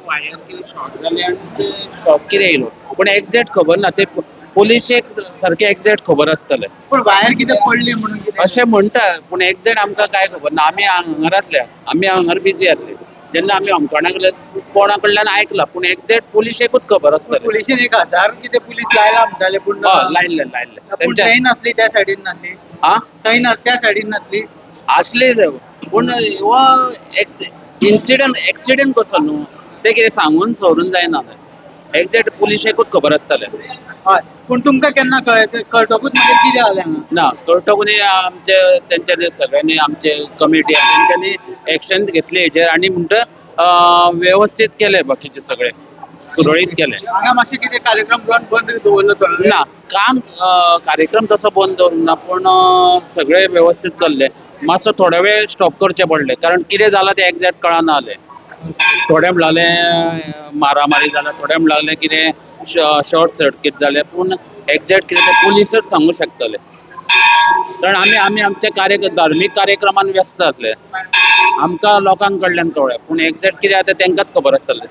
Wire कितें short जालें आनी शॉक कितें येयलो, पूण एग्जॅक्ट खबर ना. ते पोलिशेक सारकें एग्जॅक्ट खबर आसतलें. पूण वायर कितें पडली म्हणून कितें अशें म्हणटा, पूण एग्जॅक्ट आमकां कांय खबर ना. आमी हांगर आसले, आमी हांगर बिजी आसले जेन्ना आमी अमकोणा कडल्यान कोणा कडल्यान आयकलां, पूण एग्जॅक्ट पोलिशेकूच खबर आसतलें. पुलिशेन 1000 कितें पुलीस लायला म्हणटाले, पूण हय, लायल्ले लायल्ले. पूण तेंच्या थंय नासली, त्या सायडीन नासली. हा. थंय ना, त्या सायडीन नासली. आसले ते, पूण हो इन्सिडंट एक्सिडंट कसो न्हू, ते कितें सांगून सवरून जायना. एग्जॅक्ट पुलिशेकूच खबर आसतलें. हय, पूण तुमकां केन्ना कळ्ळें? कळटकूच मागीर कितें जालें हांगा? ना, कळटकूच आमचे तेंच्यांनी सगळ्यांनी, आमचे कमिटी तेंच्यांनी एक्शन घेतली हेजेर आनी म्हणटा वेवस्थीत केले, बाकीचे सगळे सुरळीत केले. हांगा मातशें कितें कार्यक्रम बंद दवरलो थोडो? ना, काम कार्यक्रम तसो बंद दवरूंक ना, पूण सगळे व्यवस्थीत चल्ले. मातसो थोडो वेळ स्टॉप करचें पडलें, कारण कितें जालां तें एग्जॅक्ट कळना जालें. थोडे म्हणले मारामारी जाला, थोडे म्हणले कितें शॉर्ट सर्कीट जालें, पूण एग्जॅक्ट कितें तें पुलिसच सांगू शकतले, कारण आमी आमी आमच्या कार्य धार्मीक कार्यक्रमान व्यस्त आसले. आमकां लोकां कडल्यान कळ्ळें, पूण एग्जॅक्ट कितें आसा तें तांकांच खबर आसतलें.